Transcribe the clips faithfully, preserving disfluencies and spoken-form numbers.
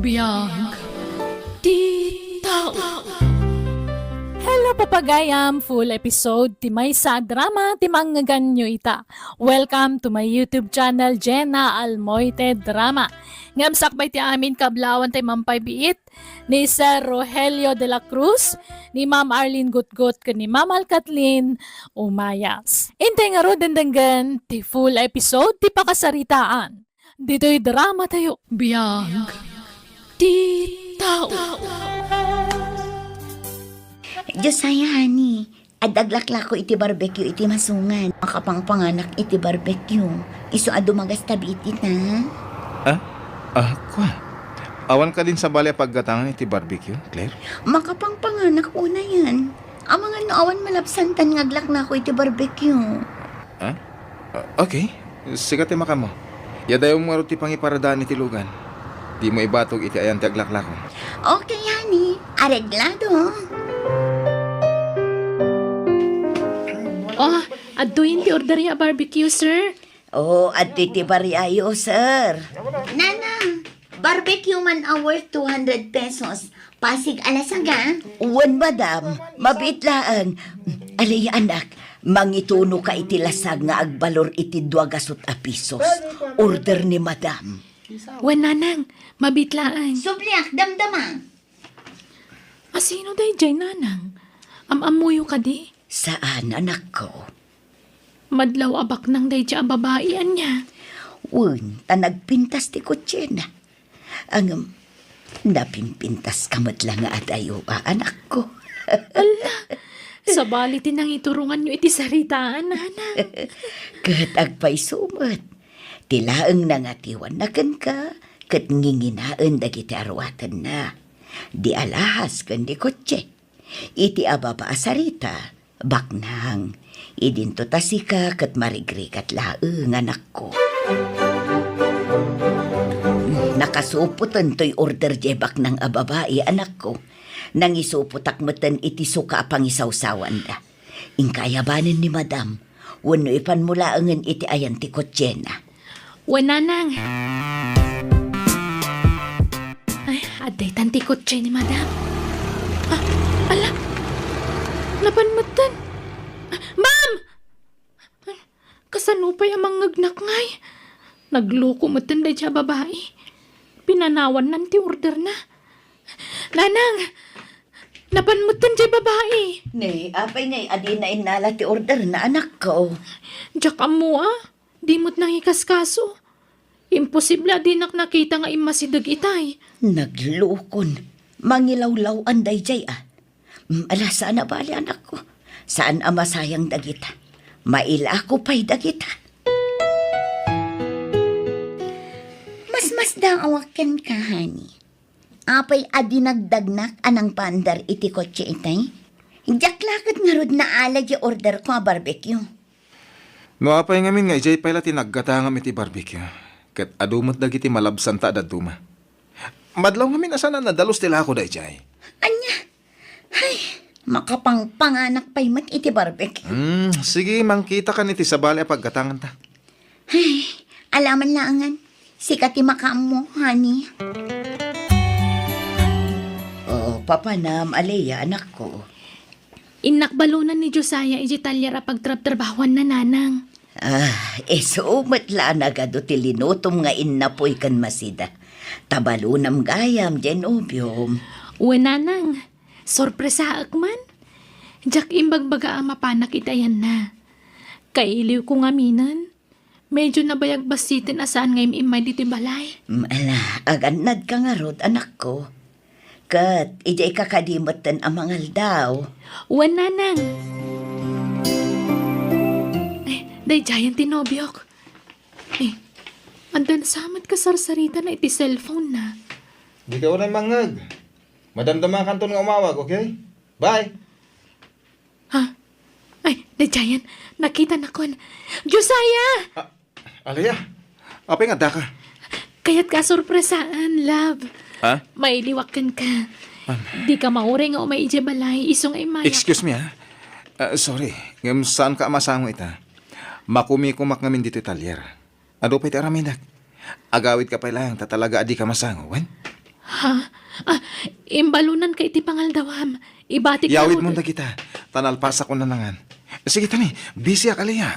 Biag ti tao. Hello, papagayam! Full episode ti maysa a drama ti mangngeganyo ita. Welcome to my YouTube channel, Jenna Almoite Drama. Ngem sakbay ti amin kablawan tay mampay biit ni Sir Rogelio de la Cruz, ni Ma'am Arlene Gutgut, ken ni Ma'am Al Kathleen Umayas. Intay ngarud denggen ti full episode ti pakasaritaan. Ditoy drama tayo. Biag ti tao. Josiah, honey, adda aglaklako iti barbecue iti masungan. Makapangpanganak iti barbecue. Isu a dumagas ta biit ita. Ah? Ah, kwa? Awan kadin sabali a paggatangan iti barbecue, Claire? Makapangpanganak unayen. Amangan no awan malabsantan nga aglaklako iti barbecue. Ah? Ah, okay. Sika ti makaammo. Yadayom ngarud ti pangiparadaan iti lugan. Dimo ibatog iti ayan ti aglaklako. Okay, honey. Areglado. Oh, adtoyen ti order ya barbecue, sir. Oh, adtoy ti bariayo, sir. Nanang, barbecue man a worth two hundred pesos. Pasig a lasag, ah. Wen, madam, mabiit laeng. Alay, anak, mangituno ka iti lasag nga agbalor iti dua gasut a pisos. Order ni madam. Wen, nanang, mabiit laeng. Subliak, damdama. Asino daydiay, nanang? Am-ammoyo kadi? Saan, anakko. Madlaw a baknang daydiay a babai, ania? Wen, ta nagpintas ti kotsena. Ngem, napimpintas ka met la nga adayo, a, anakko. Ala, sabali ti nangituronganyo iti saritaan, nanang. Ket agpayso met. Ti laeng nangatiwanna kenka, ket nginginaen dagiti aruatenna. Di alahas ken di kotse. Iti ababa a sarita, baknang. Idinto ta sika ket marigrigat laeng, anakko. Nakasupoten toy order diay baknang a babai, anakko. Nangisupotak meten iti suka a pangisawsawanda. Inka ayabanen ni madam, wenno ipanmo laengen iti ayan ti kotsena. Wen, nanang. Ay, adda itan ti kotse ni madam. Ah, ala! Napan metten. Ah, ma'am! Kasano pay a mangngegnakngay? Nagloko metten daydiay a babai. Pinanawannan ti orderna. Nanang! Napan metten diay babai. Ne, apay ngay a dina innala ti orderna, anakko? Diak ammo, a. Di met nangikaskaso. Imposible a dinak nakita nga immasideg itay. Naglukon. Mangilawlaw-an daydiay, a. Mm, ala, saan a bali, anakko. Saan a masayang dagita. Mailako pay dagita. Masmasdaawak kenka, honey. Apay a dinagdagnak a nangpaandar iti kotse itay? Diak la ket ngarud naala diay orderko a barbecue. No apay ngamin nga idiay pay la ti naggatangam iti barbecue, ket adu met dagiti malabsanta a dadduma. Madlaw ngamin a saan a nadalus ti lako daydiay. Ania? Ay, makapangpanganak pay met iti barbecue. Hmm, sige, mangkitakan iti sabali a paggatanganta. Ay, alaman laengen. Sika ti makaammo, honey. O, papanam, Alea, anakko. Innak balonan ni Josiah idiay talyer a pagtrabtrabahuanna, nanang. Ah, isu met la a nagadu ti linutom nga innapoy ken masida. Ta balonam gayam diay nobiom. Wen, nanang, sorpresaek man. Diak imbagbaga a mapanak iti ayanna. Kailiwko ngaminen. Medyo nabayag bassiten a saan nga im-immay ditoy balay. Mm, ala, agannadka ngarud, anakko. Ket idiayka kadi metten a mangaldaw. Wen, nanang. Eh, daydiayen ti nobiok. Eh, addan sa met kasarsaritana iti cellphone na. Dika uray mangngeg. Madamdamakanton nga umawag, okay? Bye! Ha? Ay, daydiayen, nakitanakon. Josiah! Ah, Alea, apay nga addaka? Kayatka a sorpresaan, love. Ha? Mailiwak kenka. Dika mauray nga umay idiay balay, isu nga immayak. Excuse me, ha? Ah, sorry, ngem saanka a masango ita. Makumikumak ngamin ditoy talyer. Adu pay ti aramidek. Agawidka pay laeng ta talaga a dika masango, wen? Ha? Ah, imbalonanka iti pangaldawam. Ibatik Yawidmon dagita, ta nalpasakon nanangan. Sige, tani, busyak, Aliyah.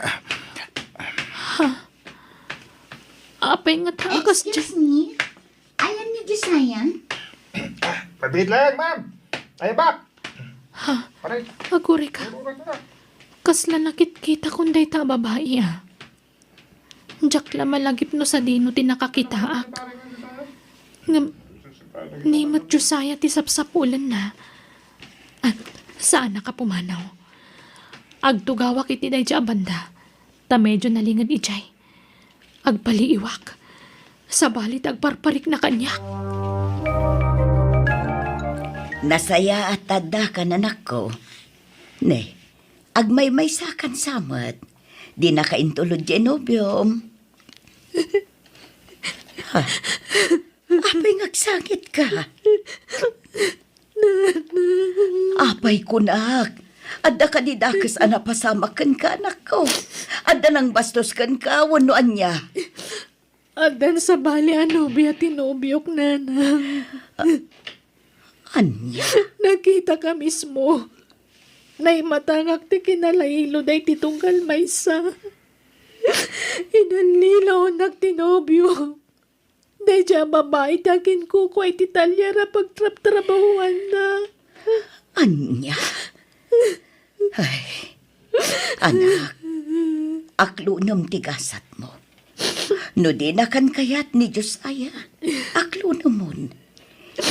Apay nga ta, akas Excuse me? Ayan ni Josiah? Pabidleng, ma'am. Ay, bak. Ha? Pare. Agurayka. Agurayka. Kasla nakitkitakon dayta a babai, a. Diak la malagip no sadino ti nakakitaak. Ngem, ni met Josiah ti sapsapulenna. Ah, saannak a pumanaw. Agtugawak iti daydiay a banda, ta medio nalinged idiay. Agpaliiwak. Sabali ti agparparikna kaniak. Nasayaat ta addakan, anakko. Ne, agmaymaysakan sa met. Dinaka intulod diay nobiom. Ha? Apay nga agsangitka? Apay kunak, adda kadi dakes a napasamak kenka, anakko? Adda nangbastos kenka wenno ania? Addan sabali a nobia ti nobiok, nanang. Ania? Nakitaka mismo. Naimatangak ti kinalailo daydi tunggal maysa. Inallilaonnak ti nobio. Daydiay a babai ti aginkukua iti talyer a pagtrabtrabahuanna. Ania? Ay, anak, aklunem ti gasatmo. No dinakan kayat ni Josiah, aklunemon.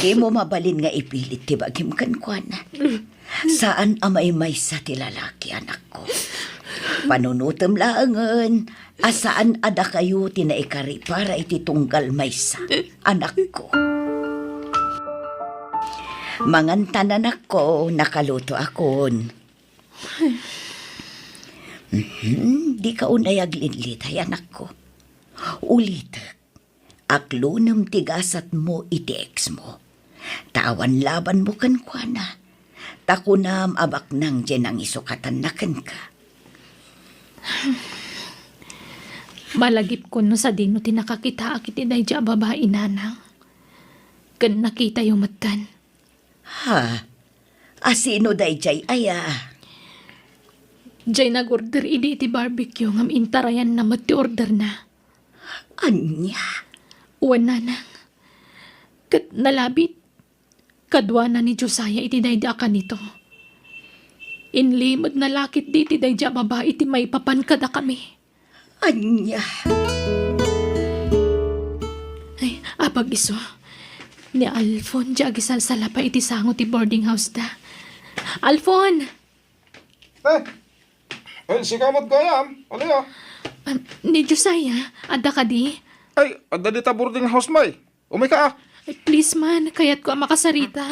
Dimo mabalin nga ipilit ti bagim kenkuana. Saan a maymaysa ti lalaki, anakko. Panunotem laengen a saan a dakayo ti naikari para iti tunggal maysa, anakko. Mangantan, anakko, nakalutoakon. Mhm, dika unay aglillitay, anakko. Ulitek, aklunem ti gasatmo iti exmo. Ta awan labanmo kenkuana. Ta kunam a baknang diay nangisukatanna kenka. Malagipkon no sadino ti nakakitaak iti daydiay a babai, nanang. Ken nakitayo metten. Ha? A sino daydiay aya? Diay nag-order idi iti barbecue ngem intarayanna met ti orderna. Ania? Wen, nanang. Ket nalabit, kaduana ni Josiah iti daydi a kanito. Inlimedna la ketdi iti daydi a babai ti maipapan kadakami. Ania? Ay, apag isu. Ni Alfon, diay agisalsalapa iti sango ti boarding house da. Alfon! Eh, eh, sika met gayam, Aliyah? Ah, ni Josiah, adda kadi? Ay, adda dita boarding house, may. Umayka, ah. Ay, please man, kayatko a makasarita.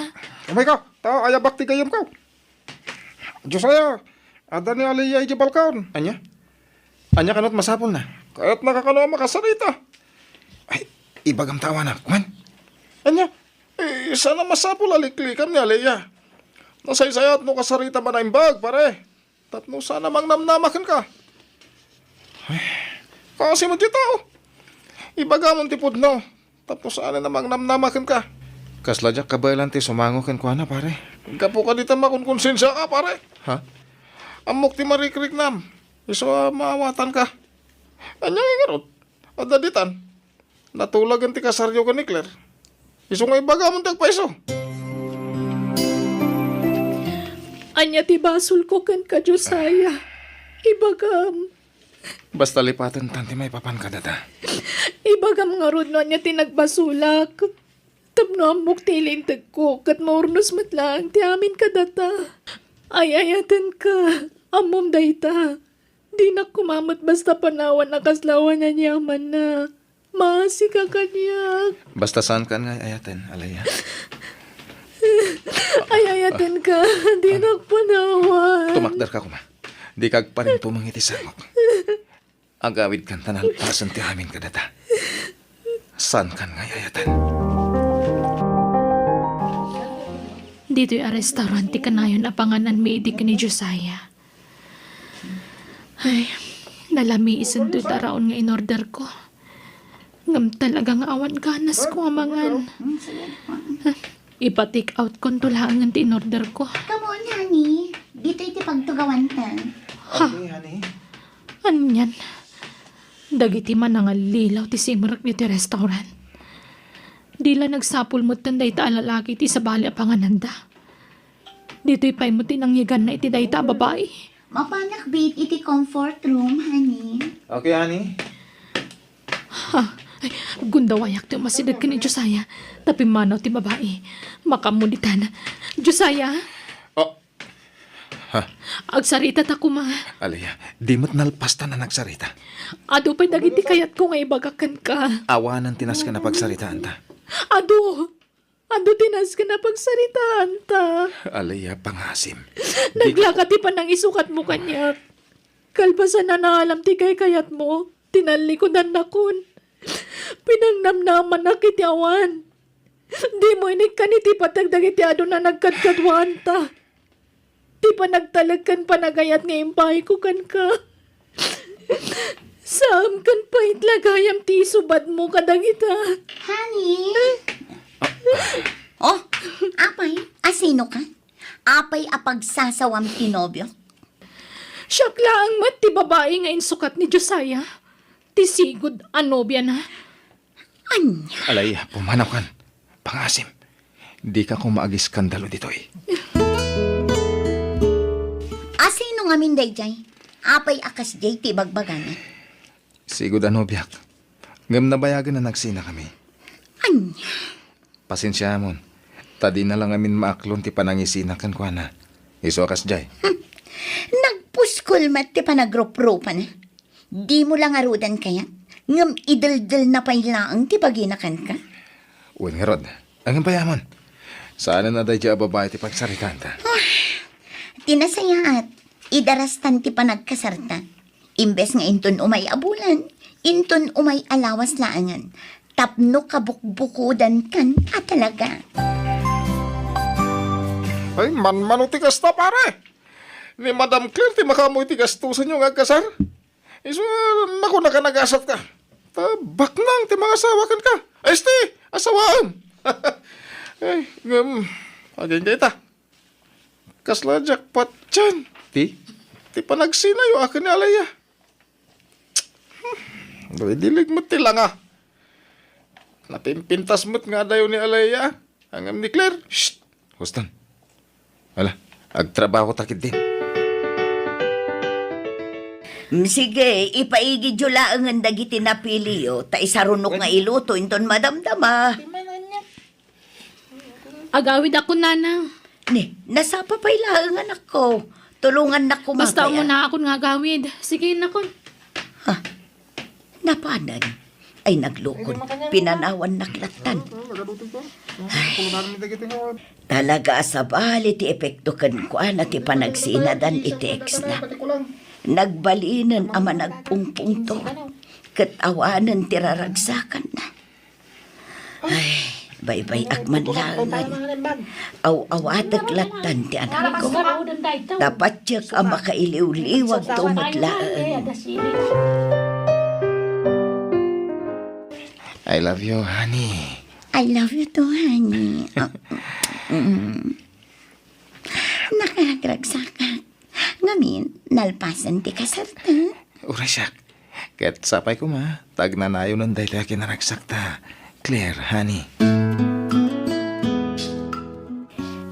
Umayka, ta ayabak ti gayyemko. Josiah, adda ni Aliyah idiay balkon. Ania? Ania kano ti masapulna? Kayatnaka kano a makasarita. Ay, ibagam ta awanak, wen? Ania? Eh, saan a masapul a liklikam ni Aliyah. Nasaysayat no kasarita man a imbag, pare. Tapno saan a mangnamnama kenka. Ay, kasi met ti tao. Ibagamon ti pudno. Tapno saan a mangnamnama kenka. Kasla diak kabaelan ti sumango kenkuana, pare. Gapu kadi ta makonkonsensiaka, pare. Ha? Ammok ti marikriknam. Isu a maawatanka. Ania ngarud? Adda ditan. Natulagen ti kasaryo ken ni Claire. Isu nga ibagamon ti agpaiso. Ania ti basolko kenka, Josiah? Ibagam. Basta lipatentan ti maipapan kadata. Ibagam ngarud no ania ti nagbasolak. Tapno ammok ti ilintegko, ket maurnos met laeng ti amin kadata. Ay-ayatenka. Ammom dayta. Dinak koma met basta panawan a kasla awan aniamanna. Maasika kaniak. Basta saankan nga ay-ayaten, Aliyah. Ay-ayatenka. Dinak panawan. Tumakderka koma. Dika agparintumeng iti sangok. Agawidkan ta nalpasen ti amin kadata. Saankan nga ay-ayaten. Ditoy a restaurant ti kanayon a pangananmi idi ken ni Josiah. Ay, nalamiisen ti taraon nga inorderko. Ngem talaga nga awan ganas ko a mangan. Ipa-take out kon to laengen ti in-order ko. Come on, honey. Ditoy ti pagtugawanta. Ha? Okay, honey. Anian? Dagiti manangallilaw ti simrek ditoy restaurant. Di la nagsapul metten dayta a lalaki ti sabali a pangananda. Ditoy pay met ti nangyiganna iti dayta a babai. Mapanak bit iti comfort room, honey. Okay, honey. Ha? Ay, gundawayak ti umasideg ken ni Josiah. Ta pimmanaw ti babai. Makaammo ditan. Josiah? Oh. Ha? Agsarita ta koma. Alaya, di met nalpas ta nga nagsarita. Adu pay dagiti kayatko nga ibaga kenka. Awanen ti nasken a pagsaritaanta. Adu! Adu ti nasken a pagsaritaanta. Alaya, pangasim. Naglaka ti panangisukatmo kaniak. Kalpasan a naalam ti kaykayatmo, tinallikudannakon. Pinangnamnamanak iti awan. Dimo inikkan iti pateg dagiti adu a nagkadkaduaanta. Ti panagtalek ken panagayat nga impaayko kenka. Saan ken pay la gayam ti isubadmo kadagita. Honey? Oh, apay, asino ka? Apay a pagsasawam ti nobio? Siak laeng met ti babai nga insukat ni Josiah, ti sigud a nobiana. Ania? Alay, pumanaw kan. Pangasim. Dika koma agiskandalo ditoy. Asino ngamin daydiay? Apay a kasdiay ti ibagbagana? Sigud a nobiak. Ngem nabayagen a nagsinakami. Ania? Pasensiamon. Ta dina la ngamin maaklon ti panangisinak kenkuana. Isu a kasdiay. Hmm. Nagpuskol met ti panagruprupana. Dimo la ngaruden kayat, ngem ideldelna pay laeng ti bagina kenka? Wen ngarud, ngem pay amon. Saanen a daydiay a babai ti pagsaritaanta. Ah, ti nasayaat, idarastan ti panagkasarta. Imbes nga inton umay a bulan, inton umay a lawas laengen. Tapno kabukbukodankan a talaga. Ay, manmano ti kasta, pare! Ni Madam Claire ti makaammo iti gastosenyo nga agkasar. Isu, nakunak a nagasatka. Ta baknang ti mangasawa kenka. Ay, esti, asawaem. Ay, ngem, agingga ita. Kasla jackpot diay. Ti? Ti panagsinayo a ken ni Alaya. Hmm, dilig met ti langa. Napimpintas met nga adayo ni Alaya. Ngem ni Claire, shh! Huston. Ala, agtrabaho ta ketdin. Mm, sige, ipaigidyo laengen dagiti napiliyo, ta isarunok nga iluto inton madamdama. Agawidakon, nanang. Ni, nasapa pay laeng, anakko. Tulongannak koma. Basta kaya umunaakon nga agawid. Sige, nakon. Ha? Napanen? Ay, naglukon. Pinanawannak lattan. Ay, talaga a sabali ti epekto kenkuana ti panagsinadan iti ex-na. Nagbalinen a managpungpungto, ket awanen ti raragsakanna. Ay, baybay-ak man laengen. Aw-awatek lattan ti anakko. Ta patiek a makailiwliwagto met laeng. I love you, honey. I love you too, honey. Ah, mm. Nakaragragsakak. Ngamin, nalpasen ti kasarta. Uray siak. Ket sapay koma, ta agnanayonen daytoy a kinaragsakta. Claire, honey.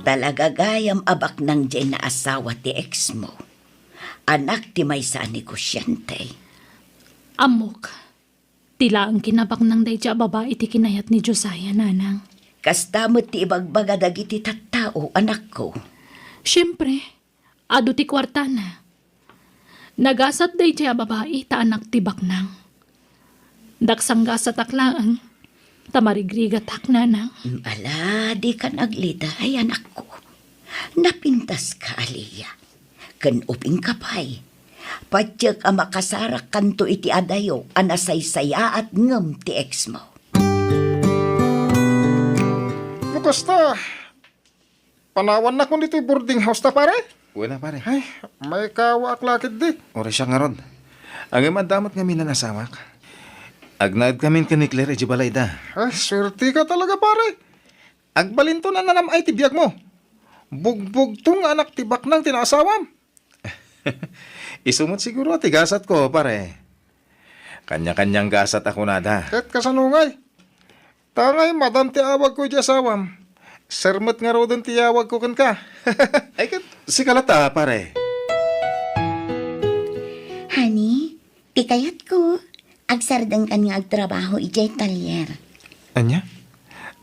Talaga gayam a baknang diay naasawa ti ex mo. Anak ti maysa a negosyante. Ammok, ti laeng kinabaknang daydiay a babai ti kinayat ni Josiah, nanang. Kasta met ti ibagbaga dagiti tattao, anakko. Siempre, adu ti kuartana. Nagasat daydiay a babai ta anak ti baknang. Daksanggasatak laeng, ta marigrigatak, nanang. Ala, dikan agliday, anakko. Napintaska, Aliyah. Ken ubingka pay. Patiek a makasarakkanto iti adayo a nasaysayaat ngem ti ex mo. No kasta, panawannakon ditoy boarding house ta, pare? Wen a, pare. Ay, maikawaak la ketdi. Uray siak ngarud. Ngem adda met ngamin a naasawak. Agnaedkamin ken ni Claire idiay balayda. Ah, suerteka talaga, pare. Agbalinto a nanam-ay ti biagmo. Bugbugto nga anak ti baknang ti naasawam. Isu met siguro ti gasatko, pare. Kanya-kanyang gasat a kunada. Ket kasano ngay? Ta ngay, madam ti awagko iti asawam. Sir met ngaruden ti awagko kenka. Ay, ket sika latta, pare. Honey, ti kayatko, agsardengkan nga agtrabaho idiay talyer. Ania?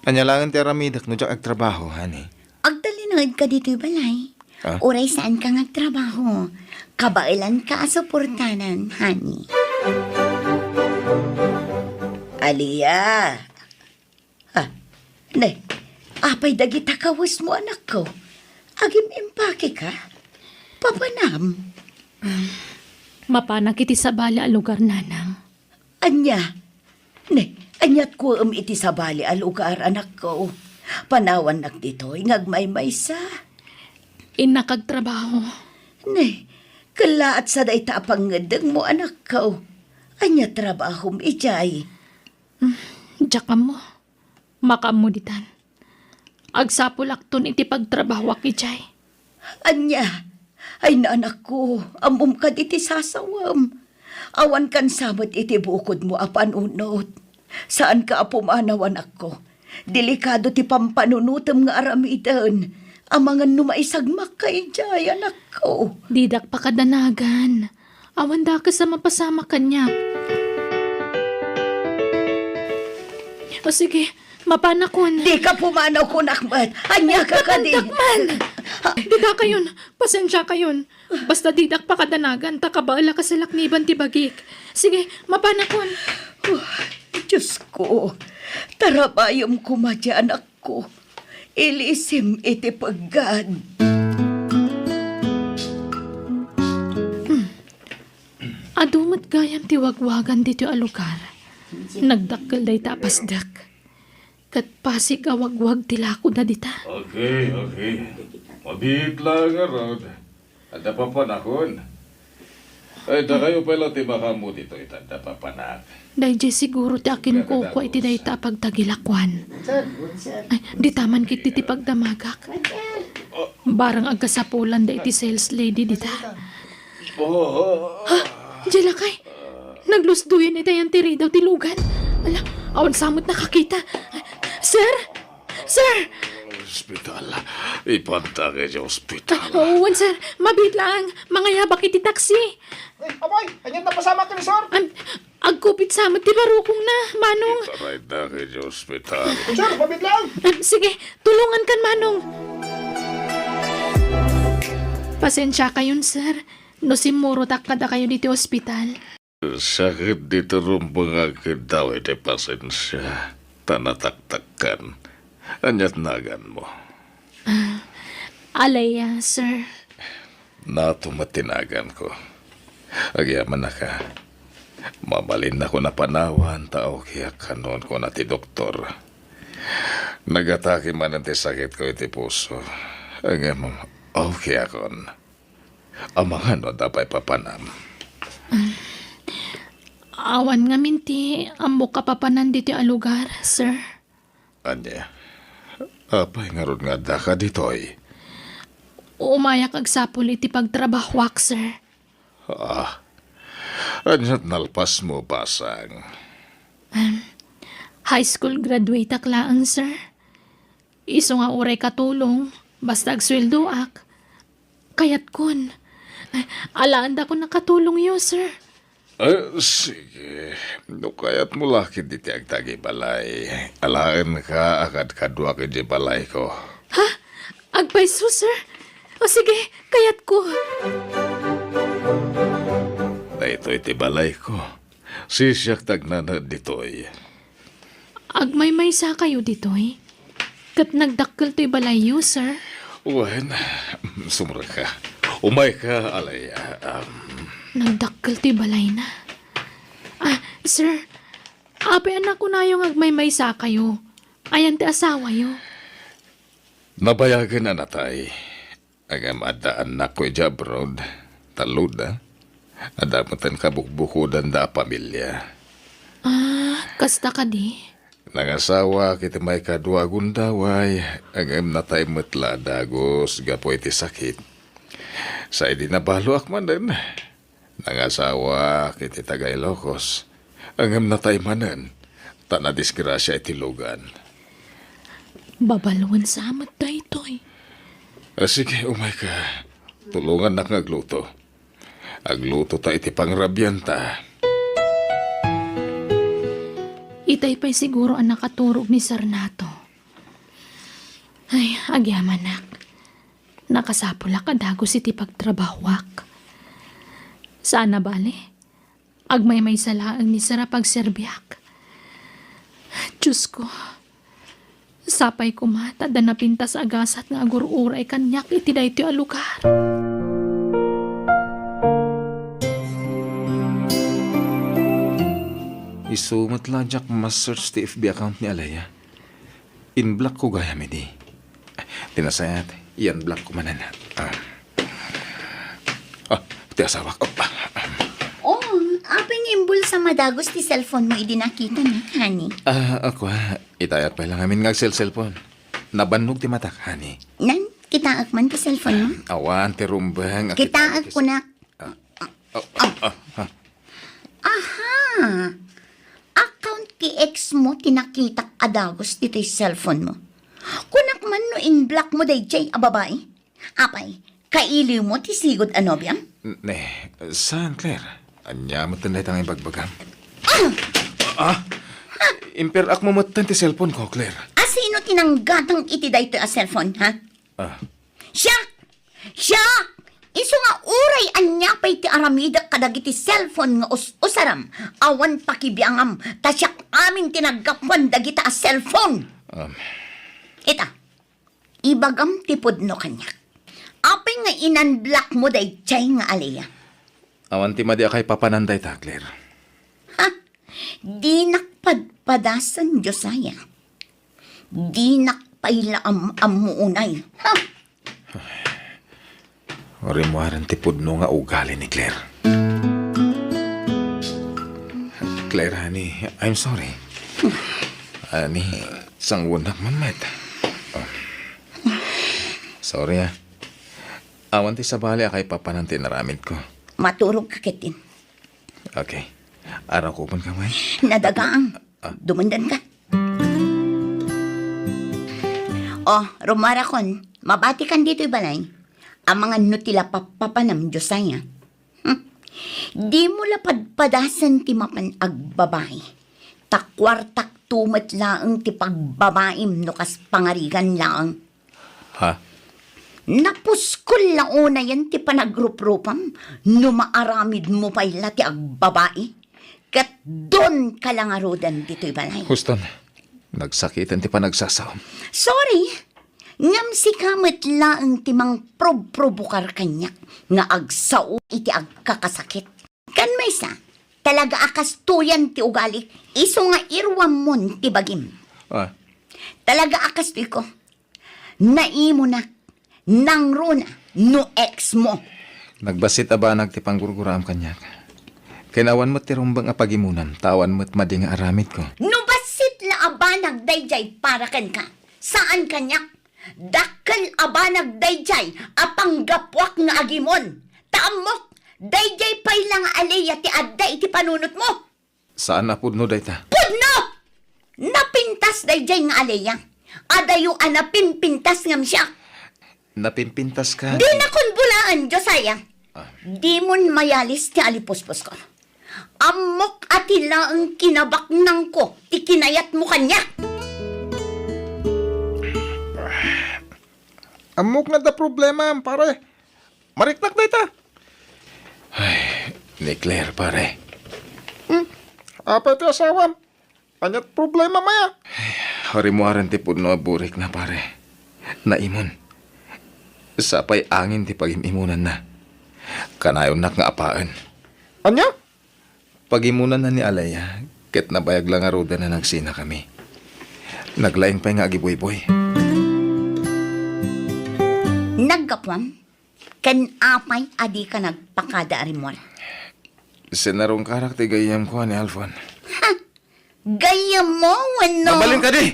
Ania laeng ti aramidek no diak agtrabaho, honey? Agtalinaedka ditoy balay. Ah? Uray saanka nga agtrabaho, kabaelanka a suportanan, honey. Alia. Ah, ne, apay dagita kawesmo, anakko? Agim-impakeka? Papanam? Mapanak iti sabali a lugar, nanang. Ania? Ne, aniat kuem iti sabali a lugar, anakko? Panawannak ditoy nga agmaymaysa. Innak agtrabaho. Ne, kellaat sa dayta a pangngeddengmo, anakko. Ania trabahom idiay? Hmm, diak ammo. Makaammo ditan. Agsapulakton iti pagtrabahoak idiay. Ania? Ay, anakko, ammom kadi ti sasawem. Awankan sa met iti bukodmo a panunot. Saanka a pumanaw, anakko. Delikado ti pampanunotem nga aramiden. Amangan no maisagmakka idiay, anakko. Didak pakadanagan. Awan dakes a mapasamak kaniak. O sige, mapanakon. Dika pumanaw, kunak met. Ania ka kadi? Napantak man! Didakayon, pasensiakayon. Basta didak pakadanagan, ta kabaelak a salakniban ti bagik. Sige, mapanakon. Oh, Diosko, tarabayem koma ti anak ko, ilisim iti peggad. Hmm. Adu met gayam ti wagwagan ditoy a lugar. Nagdakkel dayta a pasdek. Ket pasig a wagwag ti lakoda dita. Okay, okay. Mabiit laeng ngarud. Adda papanakon. Ay, dakayo pay la ti makaammo ditoy, ta adda papanak. Daydiay siguro ti akinkukua iti dayta a pagtagilakuan. Ay, dita man ketdi ti pagdamagak. Barang agkasapulan da iti sales lady dita. Oh. Ha? Diay lakay? Naglusdoyen itayan ti ridaw ti lugan. Ala, awan sa met nakakita. Sir? Sir! Ospital. Ipanta iti ospital. Ay, wen, sir. Mabiit laeng. Mangayabak iti taksi. Ay, apay, anian ti napasamak kenni, sir? Am, agkupit sa met ti barukongna, Manong. Itarayda iti ospital. Sir, mabiit laeng. Am, sige, tulongankan, Manong. Pasensiakayon, sir, no simmurotak kadakayo ditoy ospital. Sakit ditoy rumbeng nga agkiddaw iti pasensia, ta nataktakkan. Ania ti naganmo? Ah, Alea, sir. Nato met ti naganko. Agyamanak a, mabalinnakon a panawan ta okay-ak kanon, kuna ti doktor. Nagatake manen ti sakitko iti puso. Ngem okay-akon. Amangan no adda pay papanam. Ah, awan ngamin ti ammok a papanan ditoy a lugar, sir. Ania? Apay ngarud nga addaka ditoy? Umayak agsapul iti pagtrabahoak, sir. Ah, ania ti nalpasmo, basang? Em, high school graduateak laeng, sir. Isu nga uray katulong, basta agsueldoak, kayatkon. Ay, alaendakon a katulongyo, sir. Eh, sige. No kayatmo la ketdi ti agtagibalay, alaenka a kadkaduak idiay balayko. Ha? Agpayso, sir? O sige, kayatko. Daytoy ti balayko. Sisiak ti agnanaed ditoy. Agmaymaysa kayo ditoy? Ket nagdakkel toy balayyo, sir? Wen, sumrekka. Umayka, Alea. Am. Nagdakkel toy balayna. Ah, sir, apay a nakunayo nga agmaymaysa kayo? Ayan ti asawayo? Nabayagen a natay. Ngem adda annakko idiay abroad, talloda. Adda metten kabukbukodanda a pamilia. Ah, kasta kadi? Nangasawaak iti maikadua a gundaway, ngem natay met la a dagus gapu iti sakit. Sa idi nabaloak manen, nangasawaak iti taga-Ilocos, ngem natay manen, ta nadisgrasia iti lugan. Babaluen sa met daytoy. Ah, sige, umayka. Tulongannak nga agluto. Agluto ta iti pangrabianta. Itay pay siguro a nakaturog ni Sarnato. Ay, agyamanak. Nakasapulak a dagus iti pagtrabahoak. Saan a bale, agmaymaysa laeng ni Sir a pagserbiak. Diosko, sapay koma ta adda napintas a gasat nga agur-uray kaniak iti daytoy a lugar. Isu met la diak ma-search ti F B account ni Alea. In-block ko gayam idi. Ti nasayaat, i-unblock ko manen. Ah. Ah, ti asawak. Oh, ah. Oh, apay nga imbulsam a dagus ti cellphone mo idi nakitanak, honey? Ah, ako, ah. Itayak pay la ngamin nga agselselpon. Nabannog ti matak, honey. Nan, kitaek man ti cellphone mo? Awan, ti rumbeng. Kitaek, kunak. Ah, ah, ah, ah, ah. Aha! Account ti ex mo ti nakitak a dagus ditoy cellphone mo. Kunak man no in-block mo daydiay a babai? Apay, kailiw mo ti sigud a nobiam? N-, ne, saan, Claire? Ania met dayta nga ibagbagam? Ah! Ah! Imper-ak mo metten ti cellphone ko, Claire. A sino ti nanggatang iti daytoy a cellphone, ha? Ah. Siak! Siak! Isu nga uray ania pay ti aramidek kadagiti cellphone nga us-usaram, awan pakibiangam, ta siak amin ti naggapuan dagita a cellphone. Um. Ita, ibagam ti pudno kaniak. Apay nga in-unblock mo daydiay nga Alea? Awan ti madi a kaipapanan dayta, Claire. Ha? Dinak padpadasen, Josiah. Dinak pay la am-ammo unay. Ha? Rimmuaren ti pudno nga ugali ni Claire. Claire, honey, I'm sorry. Honey, sangunak man met. Sorry, ah. Awan ti sabali a kaipapanan ti inaramidko. Maturog ka ketdin. Okay. Arakupen ka man? Nadagaang. Ah. Dumandan ka. Oh, Romarakon, mabati kan ditoy balay. Amangan no ti la pappapanam, Josiah. Hmm. Di mo la padpadasen ti mapan agbabai. Ta kuartak to met laeng ti pagbabaim no kas pangarigan laeng. Ha? Napuskol la unayen ti panagruprupam no maaramid mo pay la ti agbabai, ket don ka la ngaruden ditoy balay. Huston, nagsakiten ti panagsasaom. Sorry, ngem sika met laeng ti mangprobprobokar kaniak nga agsao iti agkakasakit. Ken maysa, talaga a kastoyan ti ugali, isu nga iruammon ti bagim. Ah. Talaga a kastoyko. Naimunak, nangruna, no ex mo. Nagbassit a banag ti panggurguraam kaniak. Ken awan met ti rumbeng a pagimonam, ta awan met madi nga aramidko. No bassit la a banag daydiay para kenka, saan kaniak. Dakkel a banag daydiay a panggapuak nga agimon. Ta ammok, daydiay pay la nga Alea ti adda iti panunotmo. Saan a pudno dayta. Pudno! Napintas daydiay nga Alea. Adayo a napimpintas ngem siak. Napimpintas ka? Dinakon bulaen, Josiah. Ah. Dimon mayalis ti alipuspusko. Ammok a ti laeng kinabaknangko ti kinayatmo kaniak. Ammok nga adda problema, pare. Mariknak dayta. Ay, ni Claire, pare. Hmm? Apay ti asawam? Ania't problema, maya? Ay, rimmuaren ti pudno a burikna, pare. Naimon. Sapay angin ti pagim-imonanna. Kanayonnak nga apaen. Ania? Pagimonanna ni Alea, ket nabayag la ngaruden a nagsinakami. Naglaing pay nga agibuyboy. Naggapuam? Ken apay a dika nagpakada a rimmuar? Sinarungkarak ti gayyemko, Ani Alfon. Ha? Gayyemmo wenno? Mabalin kadi?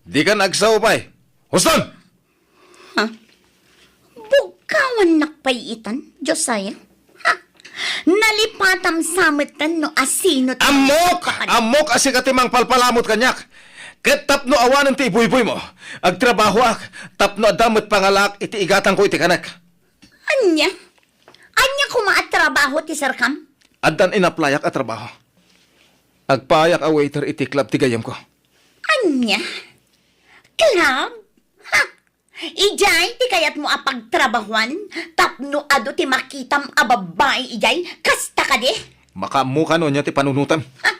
Dika agsao pay. Huston! Ha? Bugkawannak pay itan, Josiah? Ha? Nalipatam sa metten no asino ti Ammok! Ammok a sika ti mangpalpalamut kaniak. Ket tapno awanen ti ibuybuymo, agtrabahoak tapno adda met pangalaak iti igatangko iti kanek. Ania? Ania koma a trabaho ti serkam? Addan inaplayak a trabaho. Agpaayak a waiter iti club ti gayyemko. Ania? Club? Ha? Idiay ti kayatmo a pagtrabahuan tapno adu ti makitam a babbai idiay? Kasta kadi? Makaammoka no ania ti panunotem. Ha?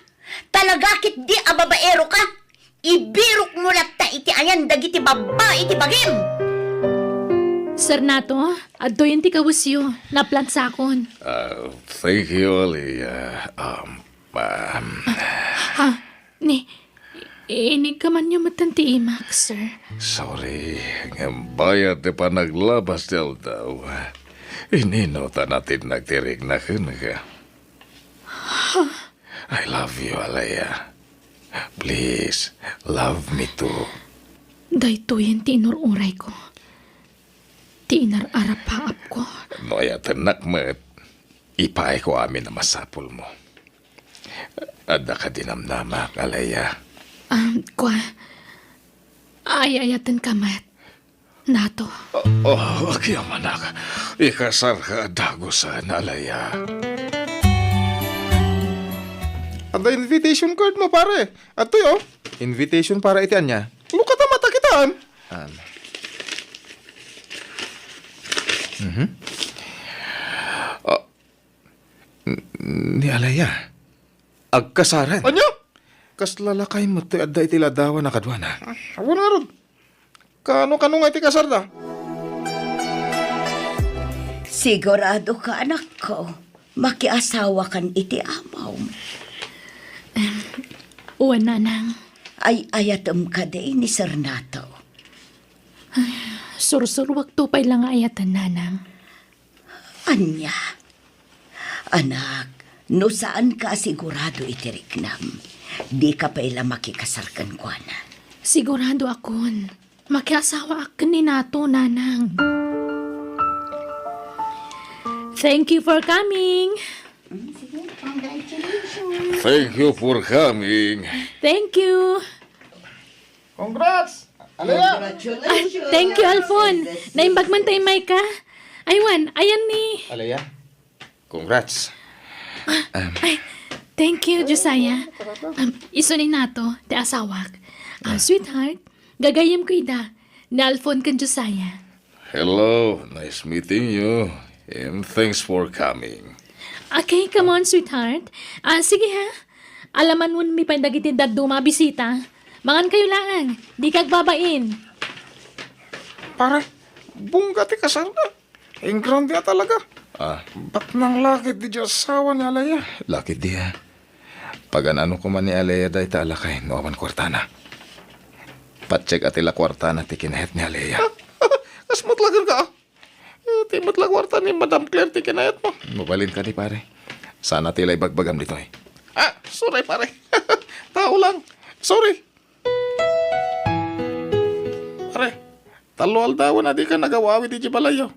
Talaga ketdi a babaero ka? Ibirokmo latta iti ayan dagiti babbai ti bagim. Sir Nato, adtoyen ti kawesyo. Naplansakon. Ah, thank you, Aliyah. Um, um, Ha? Ni, inigkamanyo metten ti imak, sir. Sorry, ngem bayat ti panaglabas ti aldaw. Inino ta natin nagtirikna kenka? I love you, Aliyah. Please, love me too. Daytoyen ti inur-urayko. Ti inar-arapaapko. No ayatennak met, ipaayko amin a masapulmo. Adda kadi namnamak, Aliyah? Um, kua, ay-ayatenka met, Nato. Oh, oh, agyamanak. Ikasarka a dagusen, Aliyah. Adda invitation card mo, pare. Adtoy, oh. Invitation para iti ania? Lukata matakitaan. Um. Mhm. Ah, n-, ni Aliyah. Agkasaren. Ania? Kasla lakay met ti adda iti ladawan a kaduana. Ah, awan ngarud. Kano-kano nga iti kasarda? Sigurado ka, anakko, makiasawakan iti amom? Em, wen, nanang. Ay-ayatem kadi ni Sir Nato? Ay, sursuruakto pay la nga ayaten, nanang. Ania? Anak, no saanka a sigurado iti riknam, dika pay la makikasar kenkuana. Siguradoakon. Makiasawaak ken ni Nato, nanang. Thank you for coming. Mm, sige, congratulations. Thank you for coming. Thank you. Congrats! Aliyah! Congratulations! Ah, thank you, Alfon. Naimbag man ta immayka. Ay, wen, ayan ni Aliyah, congrats. Ah, um, ay, thank you, Josiah. Um, isu ni Nato, ti asawak. Ah, ah, sweetheart, gagayyemko ida, ni Alfon ken Josiah. Hello, nice meeting you, and thanks for coming. Okay, come on, sweetheart. Ah, sige ha. Alamanonmi pay dagiti dadduma a bisita. Mangankayo laeng, dika agbabain. Pare, bongga ti kasarda. Ingrande a talaga. Ah. Baknang lakay di asawa ni Aliyah. Lakay di, ah. Pagan-ano koma ni Aliyah dayta a lakay no awan kuartana. Patsekka ti la kuartana ti kinayat ni Aliyah. Kas met la kenka, ah. Eh, ti met la kuarta ni Madam Claire ti kinayatmo. Mabalin kadi, pare. Sana ti la ibagbagam ditoy. Ah, sorry, pare. Tao lang. Sorry. Pare, tallo aldawen a dika nagaw-awid idiay balayyo.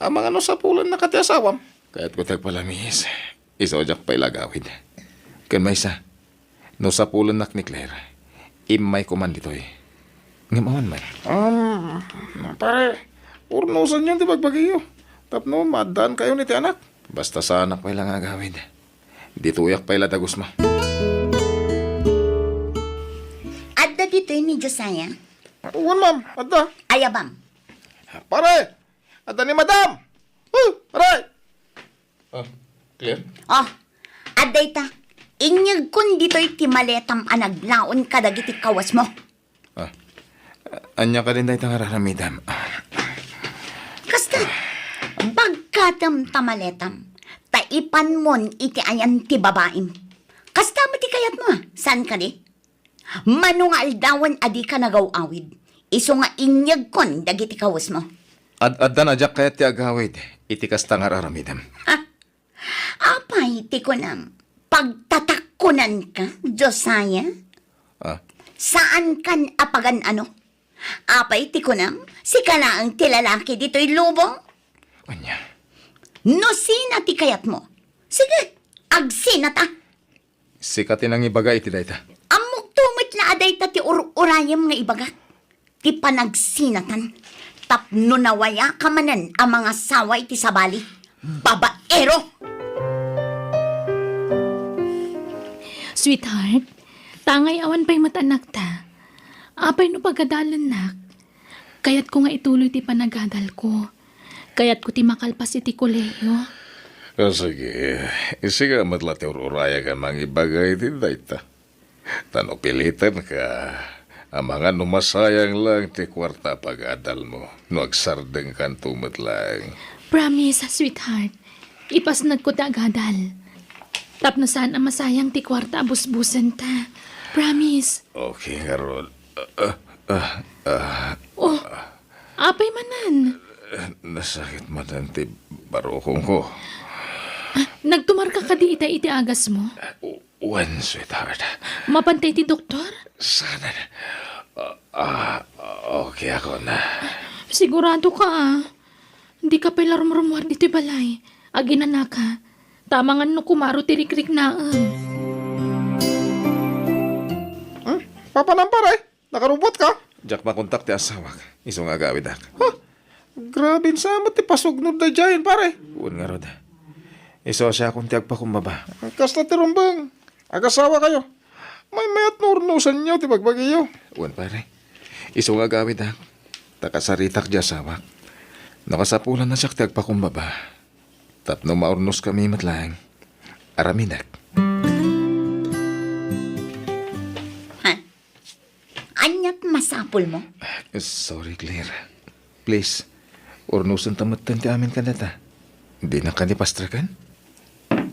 Amangan no sapulennaka ti asawam? Kayatko ti agpalamiis. Isu a diak pay la agawid. Ken maysa, no sapulennak ni Claire, immayko man ditoy. Ngem awan man. Um, pare, urnosenyon ti bagbagiyo tapno maaddaankayon iti anak. Basta saanak pay la nga agawid. Ditoyak pay la dagusmo. Adda ditoy ni Josiah? Wen, ma'am. Adda. Ayabam. Pare! Adda ni Madam! Oh, pare! Ah, Claire? Oh, adda ita. Inyegkon ditoy ti maletam a naglaon kadagiti kawesmo. Ah, ania kadin dayta nga ar-aramidem? Kasta, bagkatem ta maletam, ta ipanmon iti ayan ti babaim. Kasta met ti kayatmo, a? Saan kadi? Mano nga aldawen a dika nagaw-awid, isu nga inyegkon dagiti kawesmo. Ad-addan a diak kayat ti agawid iti kasta nga ar-aramidem. Ha? Apay ti kunam, pagtatakkonanka, Josiah? Ah? Saankan a pagan-ano? Apay ti kunam? Sika laeng ti lalaki ditoy lubong? Ania? No sina ti kayatmo? Sige, agsinata. Sika ti nangibaga iti dayta. Ammokto met la a dayta ti ur-urayem nga ibagak. Ti panagsinatan. Tapno nawayaka manen a mangasawa iti sabali. Babaero! Sweetheart, tangay awan pay met anakta. Apay no pagadalennak? Kayatko nga ituloy ti panagadalko. Kayatko ti makalpas iti kolehiyo. Ah, sige. Sika met la ti ur-urayek a mangibaga iti dayta. Ta no pilitenka, amangan no masayang lang ti kuarta a pagadalmo no agsardengkanto met lang. Promise, sweetheart. Ipasnagko ti agadal. Tapno saan a masayang ti kuarta a busbusenta. Promise. Okay, ngarud. Ah, ah, ah, ah. Oh, apay manen? Nasakit manen ti barukongko. Ah, nagtumarka kadi ita iti agasmo? Wen, sweetheart. Mapantay ti doktor? Saan? Ah, ah, okay ako na. Sigurado ka, ah. Dika pay la rumrumuar ditoy balay. Aginanaka. Ta amangan no kumaro ti rikriknaem. Hmm? Papanam, pare? Nakarubuatka? Diak makontak ti asawak. Isu nga agawidak. Ha? Grabe sa met ti pasugnod daydiayen, pare. Wen ngarud. Isu a siakon ti agpakumbaba. Kasta ti rumbeng. Agasawakayo. Maymayat no urnosenyo ti bagbagiyo. Wen, pare. Isu nga agawidak. Ta kasaritak ti asawak. No kasapulan a siak ti agpakumbaba. Tapno maurnoskami met laeng. Aramidek. Ha? Aniat masapulmo? Sorry, Claire. Please, urnosenta metten ti amin kadata. Dinak kadi pastreken?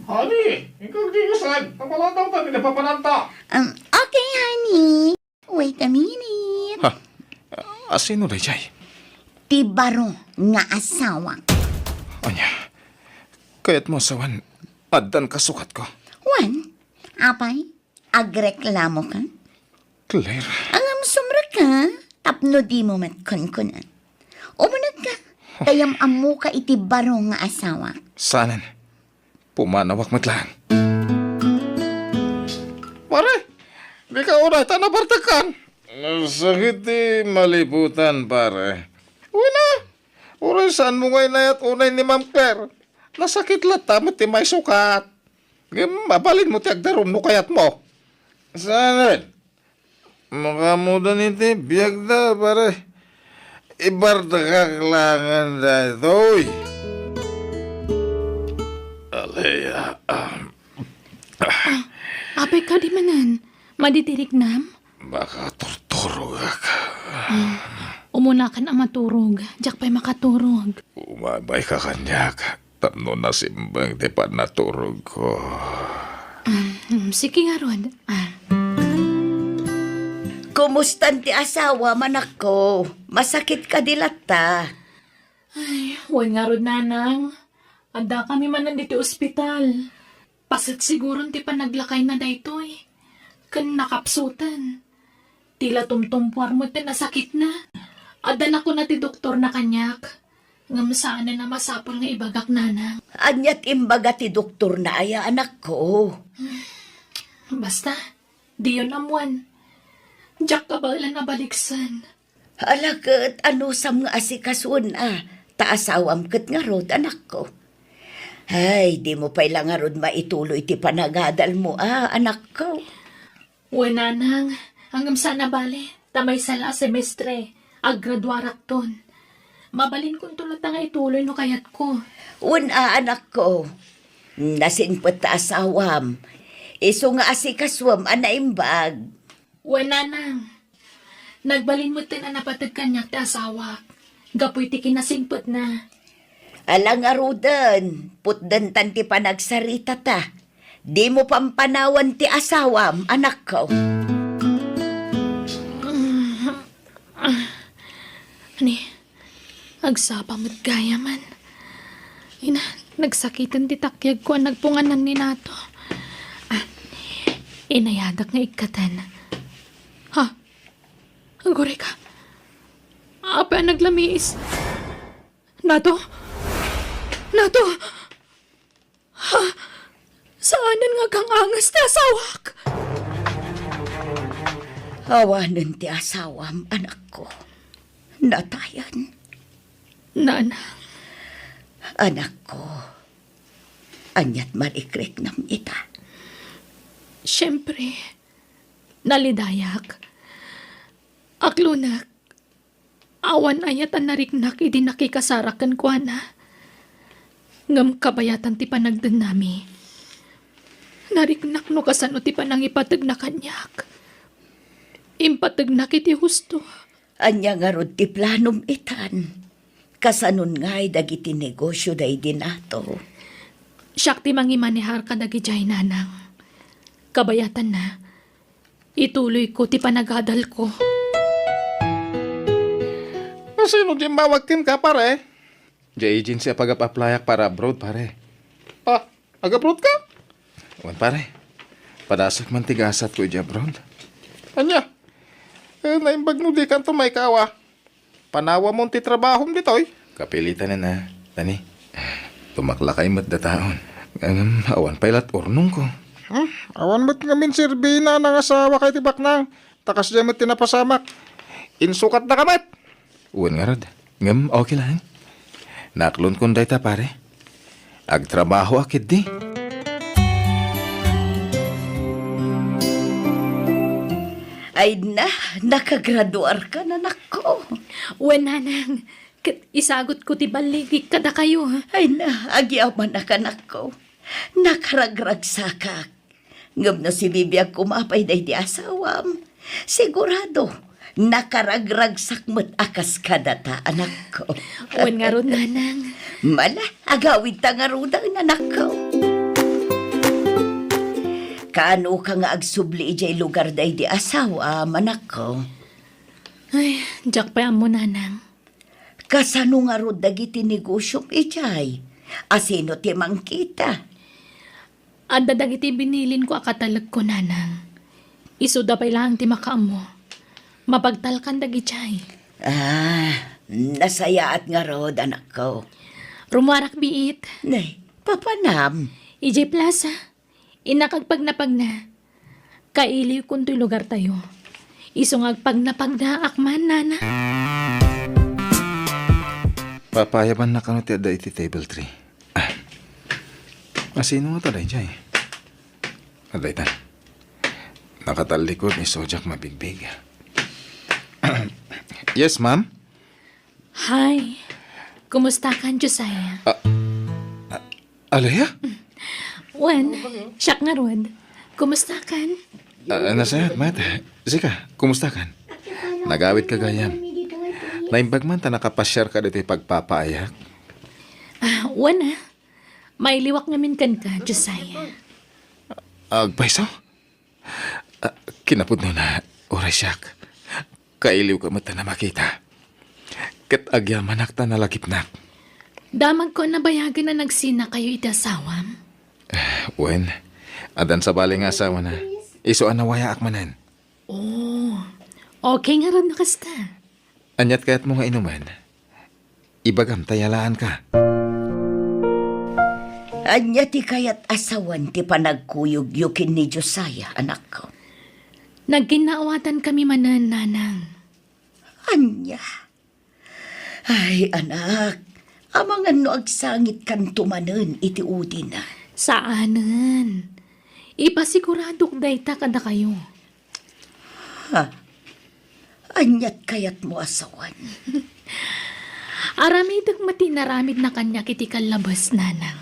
Honey, ikaw di kasan? Napalatawtan ti napapananta. Um, okay, honey. Wait a minute. Ha? A sino daydiay? Ti baro nga asawa. Ania? Kayatmo a sawen, addan kasukatko? Wen, apay, agreklamoka? Claire. Ngem sumrekka, tapno dimo met kunkunen. Umunegka, ta yam-ammoka iti baro nga asawa. Saanen? Pumanawak met laeng. Pare, dika unay ta nabartekkan. Nasakit ti maliputan, pare. Wen a, uray saanmo nga inayat unay ni Ma'am Claire. Nasakit latta met ti maisukat. Ngem mabalinmo ti agdarum no kayatmo. Saanen? Makaammoda iti biagda, pare. Ibartekak laengen daytoy. Alea, ah. Ah, apay kadi manen? Madidiriknam? Makaturturogak. Ah, umunakan a maturog. Diak pay makaturog. Umabayka kaniak. Tapno nasimbeng ti pannaturogko. Ah, hmm, sige ngarud. Ah. Kumustan ti asawam, anakko? Masakit kadi latta? Ay, wen ngarud, nanang. Addakami manen ditoy ospital. Paset siguron ti panaglakayna daytoy. Ken nakapsuten. Ti la tumtumpuar met ti nasakitna. Adda nakuna ti doktorna kaniak. Ngem saanen a masapul nga ibagak, nanang. Ania ti imbaga ti doktorna aya, anakko? Basta, diyon ammoen. Diak kabaelan a baliksen. Ala ket, anusam nga asikasuen a, ta asawam ket ngarud, anakko. Ay, dimo pay la ngarud maituloy ti panagadalmo a, anakko. Wen, nanang, ngem saan a bale, ta maysa la a semestre, aggraduarakton. Mabalinkonto latta nga ituloy no kayatko. Wen a, anakko. Nasingpet ta asawam. Isu nga asikasuem a naimbag. Wen, nanang. Nagbalin metten a napateg kaniak ti asawak, gapu iti kinasingpetna. Ala ngaruden, putdentan ti panagsaritata. Dimo pampanawan ti asawam, anakko. Ani, agsapa met gayamen. Ina, nagsakiten ti takyagko a nagpunganan ni Nato. Ah, inayadak nga ikkatan. Kurika. Apay a naglamiis. Nato? Nato? Ha? Saanen nga agang-angas ti asawak? Awanen ti asawam, anakko. Natayan. Nanang. Anakko, aniat marikriknam ita? Siempre, nalidayak. Aklonek, awan aya a nariknak idi nakikasarak kenkuana. Ngem kabayatan ti panagdennami, nariknak no kasano ti panangipategna kaniak. Impategnak iti husto. Ania ngarud ti planom itan? Kasanon ngay dagiti negosio daydi Nato? Siak ti mangimanehar kadagidiay, nanang. Kabayatanna, ituloyko ti panagadalko. Sino ti immawag kenka, pare? Diay agency a pagap-applyak para abroad, pare. Ah, ag-abroad ka? Wen, pare. Padasek man ti gasatko idiay abroad. Ania? Eh, naimbag no dikanto maikaw, a. Panawamon ti trabahom ditoy? Kapilitanen, a. Tani, tumaklakay met dataon. Ngem awan pay lat urnongko. Hmm? Awan met ngamin serbi ni nanang asawak iti baknang. Ta kasdiay met ti napasamak. Insukatdaka met. Wen ngarud. Ngem okay lang. Naklonkon dayta, pare. Agtrabahoak ketdi. Ay na, nakagraduarka, anakko. Wen, nanang. Ket isagutko ti balligik kadakayo. Ay na, agyamanak, anakko. Nakaragragsakak. Ngem no sibibiag koma pay daydi asawam, sigurado, nakaragragsak met a kas kadata, anakko. Wen ngarud, nanang. Mala, agawidta ngaruden, anakko. Kaanoka nga agsubli idiay lugar daydi asawam, anakko? Ay, diak pay ammo, nanang. Kasano ngarud dagiti negosiom idiay? Asino ti mangkita? Adda dagiti binilinko a katalekko, nanang. Isuda pay laeng ti makaammo. Mapagtalkan dagidiay. Ah, nasayaat ngarud, anakko. Rummuarak biit. Ne, papanam? Idiay plaza. Innak agpagnapagna. Kailiwkon toy lugartayo. Isu nga agpagnapagnaak man, nana. Papayabanna kano ti adda iti table three? Ah. Asino nga ta daydiay? Adda ita. Nakatallikod ni Sojak mabigbig. Yes, ma'am? Hi. Kumustakan, Josiah? Ah, ah, Alea? Wen, siak ngarud. Kumustakan? Ah, nasayaat met. Sika, kumustakan? Nagawidka gayam. Naimbag man ta nakapasiarka ditoy pagpapaayak. Ah, wen, a. Mailiwak ngamin kenka, Josiah. Agpayso? Ah, kinapudnona, uray siak. Kailiwko met ta makita. Ket agyamanak ta nalagipnak. Damagko a nabayagen a nagsinakayo iti asawam. Ah, wen, addan sabali nga asawana. Isu a nawayaak manen. Oh, okay ngarud no kasta. Aniat kayatmo nga inumen? Ibagam ta yalaanka. Ania ti kayat a sawen ti panagkuyogyo ken ni Josiah, anakko? Nagkinnaawatankami manen, nanang. Ania? Ay, anak, amangan no agsangitkanto manen iti udina. Saanen. Ipasiguradok dayta kadakayo. Ha? Aniat kayatmo a sawen? Aramidek met ti inaramidna kaniak iti kallabes, nanang.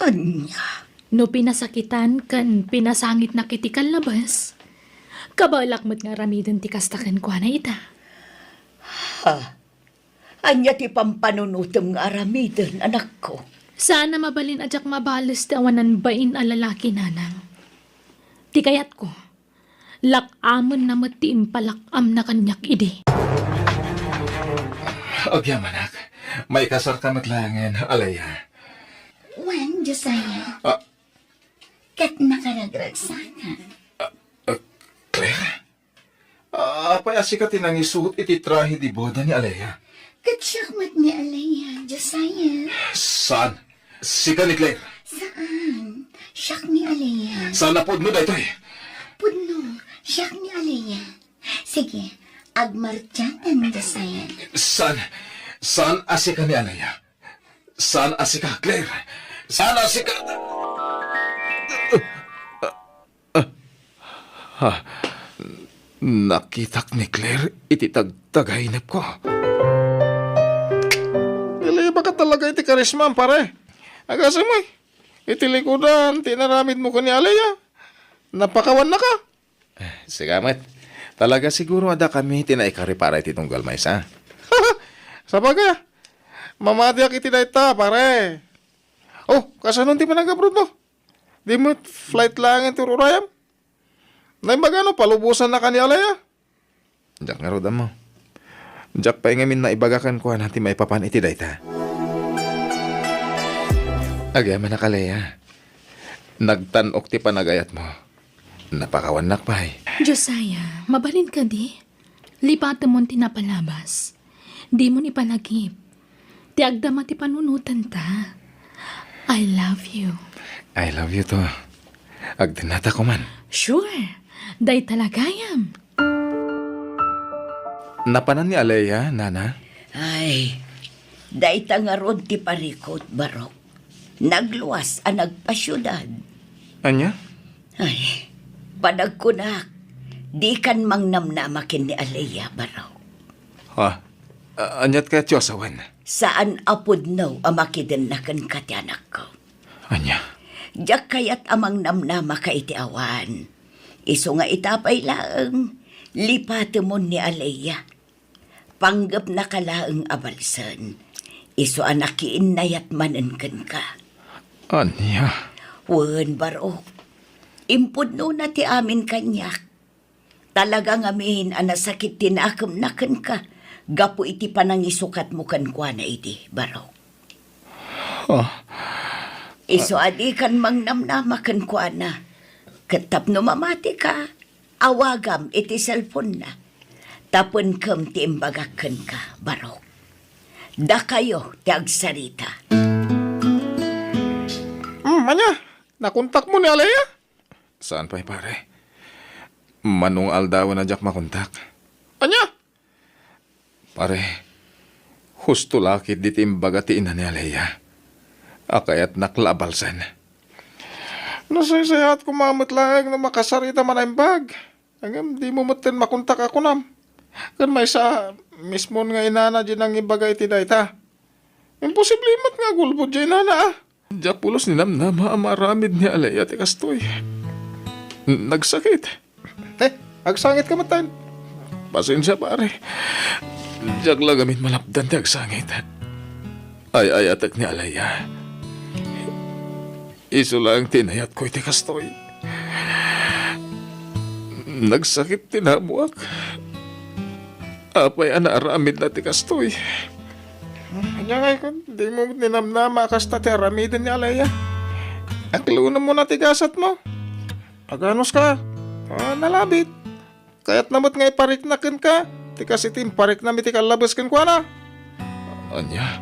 Ania? No pinasakitan ken pinasangitnak iti kallabes, kabaelak met nga aramiden ti kasta kenkuana ita. Ha? Ania ti pampanunotem nga aramiden, anakko? Saan a mabalin a diak mabales ti awanan bain a lalaki, nanang. Ti kayatko, lak-amenna met ti impalak-amna kaniak idi. Agyamanak, maikasarka met laengen, Alea. Wen, Josiah. Ah. Ket nakaragragsakak. Ah, ah, Claire? Ah, apay a sika ti nangisuot iti trahe de boda ni Alea? Ket siak met ni Alea, Josiah. Saan? Sika ni Claire? Saan. Siak ni Alea. Saan a pudno daytoy? Pudno, siak ni Alea. Sige, agmartiatan, Josiah. Saan? Saan a sika ni Alea? Saan a sika, Claire? Saan a sika? Ah, ha, nakitak ni Claire iti tagtagainepko. Nalibaka talaga iti karismam, pare. Agasem, oy. Iti likudan ti inaramidmo ken ni Alea, napakawannaka. Eh, sika met. Talaga siguro adda kami ti naikari para iti tunggal maysa. Sabaga, mamatiak iti dayta, pare. Oh, kasano ti panag-abroad mo? Di met flight laeng ti ururayam? Naimbagano, palubosan na ka ni Alea? Diak ngarud ammo. Diak pay ngamin naibaga kenkuana ti maipapan iti dayta. Agyamanak, Alea. Nagtan-ok ti panagayatmo. Napakawannak pay. Josiah, mabalin kadi? Lipatemon ti napalabas. Dimon ipalagip. Ti agdama ti panunotanta. I love you. I love you too. Agdennata koman. Sure. Dayta la gayam. Napanan ni Alea, nana? Ay, dayta ngarud ti parikut, Barok. Nagluas a nagpasiudad. Ania? Ay, panagkunak, dikan mangnamnama ken ni Alea, Barok. Ha? A-, aniat kayat ti asawen? Saan a pudno a makidenna kenka ti anakko. Ania? Diak kayat a mangnamnamaka iti awan. Isu nga ita pay laeng, lipatemon ni Alea. Panggepnaka laeng a balsen. Isu a nakiinnayat manen kenka. Ania? Wen, Barok. Impudnona ti amin kaniak. Talaga ngamin a nasakit ti nakemna kenka gapu iti panangisukatmo kenkuana idi, Barok. Ah. Isu a dikan mangnamnama kenkuana. Ket tapno mamatika, awagam iti cellphone-na. Tapenkem ti imbagak kenka, Barok. Dakayo ti agsarita. Hmm, ania? Nakontakmo ni Alea? Saan pay, pare. Mano nga aldawen a diak makontak. Ania? Pare, husto la ketdi ti imbaga ti ina ni Alea a kayatnak la a balsen. Nasaysayaat koma met laeng no makasarita man a imbag. Ngem dimo metten makontak a kunam. Ken maysa, mismon nga inana diay nangibaga iti dayta. Imposible met nga agulbod diay inana, a. Diak pulos ninamnama a maaramid ni Alea ti kastoy. Nagsakit. Eh, agsangitka metten. Pasensia, pare. Diak la ngamin malapdan ti agsangit. Ay-ayatek ni Alea. Isu laeng ti inayatko iti kastoy. Nagsakit ti namoak. Apay a naaramidna ti kastoy? Ania ngay kun dimo ninamnama a kasta ti aramiden ni Alea? Aklewnenmo na ti gasatmo. Aganuska? Ah, nalabit. Kayatna met nga iparikna kenka ti kas iti impariknam iti kallabes kenkuana. Ania?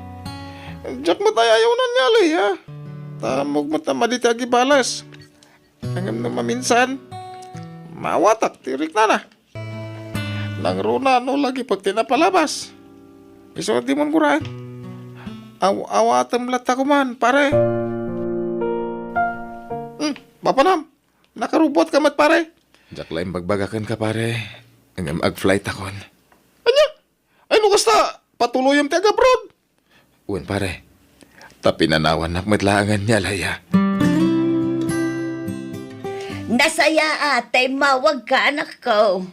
Diak met ay-ayawnan ni Alea. Ta ammok met a madi ti agibales. Ngem no maminsan, maawatak ti riknana. Nangruna no lagipek ti napalabas. Isu a dimon guraen. Aw-awatem latta koman, pare. Hmm, mapanam. Nakarubuatka met, pare. Diak la imbagbaga kenka, pare. Ngem ag-flightakon. Ania? Ay, no kasta, patuloyem ti ag-abroad. Wen, pare. Ta pinanawannak met laengen ni Alea. Nasayaat ta immawagka, anakko.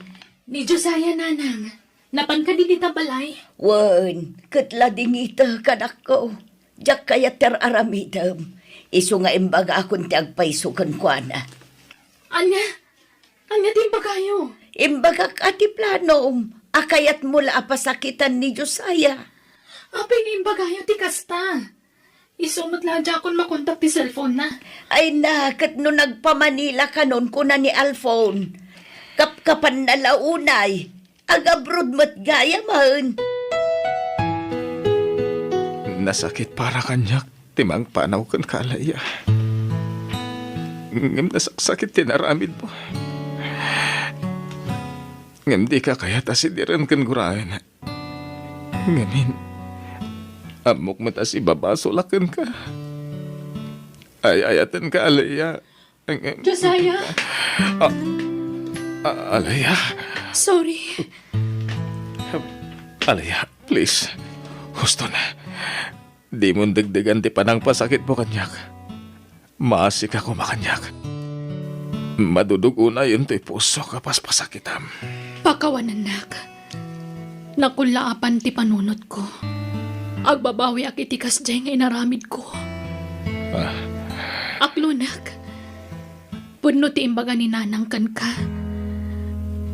Ni Josiah, nanang. Napanka dita balay? Wen, ket la dingitek, anakko. Diak kayat ti ar-aramidem. Isu nga imbagakon ti agpayso kenkuana. Ania? Ania ti imbagayo? Imbagak a ti planom a kayatmo la a pasakitan ni Josiah. Apay nga imbagayo ti kasta? Isu met la a diakon makontak ti cellphone-na. Ay na, ket no nagpa-Manila kanon, kuna ni Alfon. Kapkapanna la unay. Ag-abroad met gayamen. Nasakit para kaniak ti mangpanaw kenka, Alaya. Ngem nasaksakit ti inaramidmo. Ngem dika kayat a sidiren ken guraen. Ngamin, ammok met a sibabasolak kenka. Ay-ayatenka, Alaya. Josiah! Ah, ah, Alaya. Sorry. Alaya, please. Husto na. Dimon degdegan ti panangpasakitmo kaniak. Maasika koma kaniak. Madudug-onayen toy pusok a paspasakitam. Pakawanennak. Nakullaapan ti panunotko. Agbabawiak iti kasdiay nga inaramidko. Ah. Aklonek. Pudno ti imbaga ni Nanang kenka.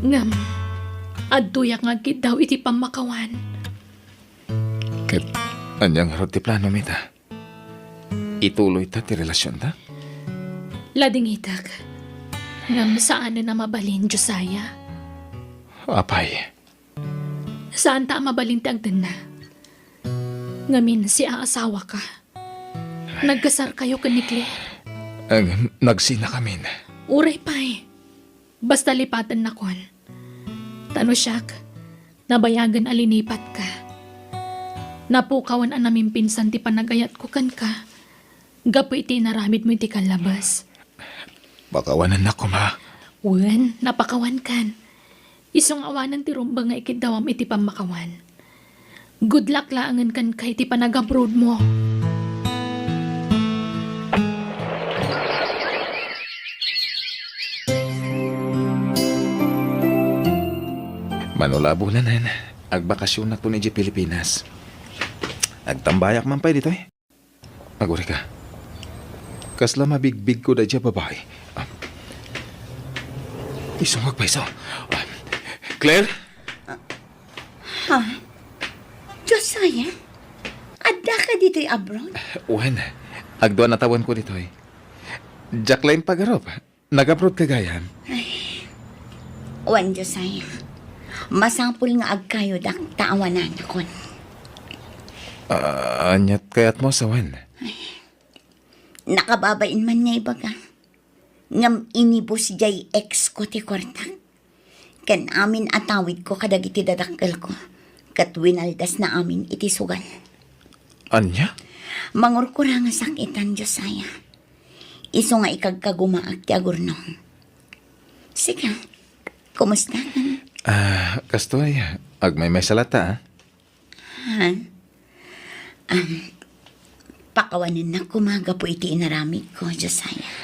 Ngem, adtoyak nga agkiddaw iti pammakawan. Ket ania ngarud ti planom ita? Ituloyta ti relasionta? Ladingitek. Ngem saanen a mabalin, Josiah. Apay? Saanta a mabalin ti agtenna. Ngamin, siaasawaka. Nagkasarkayo ken ni Claire. Ang nagsinakamin. Uray pay. Basta lipatennakon. Ta no siak, nabayagen a linipatka. Napukawen a namimpinsan ti panagayatko kenka gapu iti inaramidmo iti kallabas. Pakawanennak koma. Wen, napakawankan. Isu nga awanen ti rumbeng nga ikiddawam iti pammakawan. Good luck laengen kenka iti panagabroadmo. Mano la a bulan, agbakasionakon idiay Pilipinas. Agtambayak man pay ditoy. Agurayka. Kasla mabigbigko daydiay a babai. Ah. Isu nga agpayso. Ah. Claire? Ha? Josiah? Addaka ditoy abroad? Wen, agdua a tawenko ditoy. Diak la impagarup. Nag-abroad ka gayam? Ay. Wen, Josiah. Masapul nga agkayodak ta awananakon. Ah, aniat kayatmo, sawen? Ay. Nakababain man nga ibaga. Ngem inibus diay ex ko ti kuartak. Ken amin a tawidko kadagiti dadakkelko, ket winaldasna amin iti sugal. Ania? Mangurkurangasak itan, Josiah. Isu nga ikagkagumaak ti agurnong. Sika, kumusta? Ah, kastoy, agmaymaysa latta, ah. Ha? Am, pakawanennak koma gapu iti inaramidko, Josiah.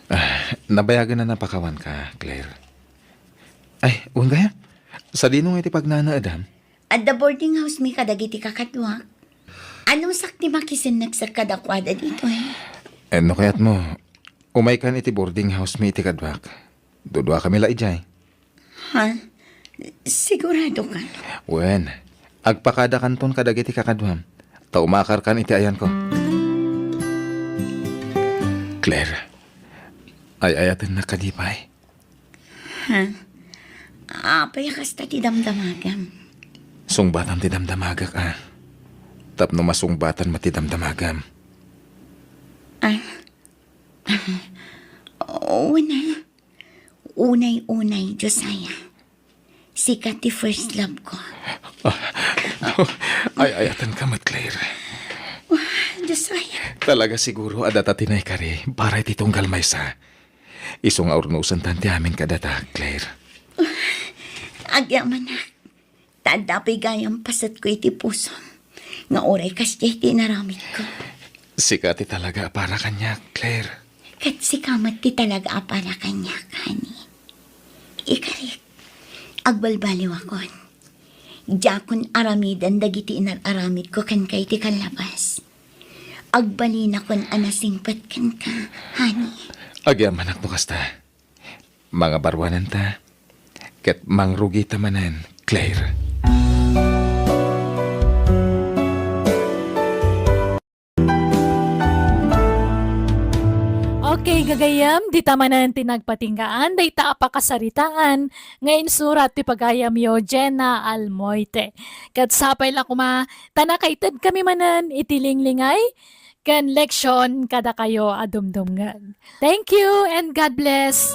Ah, nabayagen a napakawanka, Claire. Ay, wen gayam. Sadino nga iti pagnanaedam? Adda boarding house mi kadagiti kakaduak. Anusak ti makisenneksek kadakuada ditoy? Eh, no kayatmo, umaykan iti boarding house mi iti kaduak. Duduakami la idiay. Ha? Sigurado ka? Wen, agpakadakanton kadagiti kakaduam, ta umakarkan iti ayanko. Claire, ay-ayatennak kadi pay? Ha? Apay a kasta ti damdamagam? Sungbatam ti damdamagak, a. Tapno masungbatan met ti damdamagam. Ah? Una, unay-unay, Josiah. Sika ti first love ko. Ah, ay-ayatenka met, Claire. Wah, Josiah. Talaga siguro a data ti naikari para iti tunggal maysa. Isu nga urnosentan ti amin kadata, Claire. Agyamanak. Ta adda pay gayam pasetko iti pusom nga uray kasdiay ti inaramidko. Sika ti talaga a para kaniak, Claire. Ket sika met ti talaga a para kaniak, honey. Ikarik, agbalbaliwakon. Diakon aramiden dagiti inar-aramidko kenka iti kallabas. Agbalinakon a nasingpet kenka, honey. Agyamanak no kasta. Mangabaruananta, ket mangrugita manen, Claire. Okay, Gagayyem, dita manen ti nagpatinggaan dayta a pakasaritaan nga insurat ti pagayamyo, Jenna Almoite. Ket sapay la koma ta nakaitedkami manen iti linglingay ken leksion kadakayo a dumdumngeg. Thank you and God bless!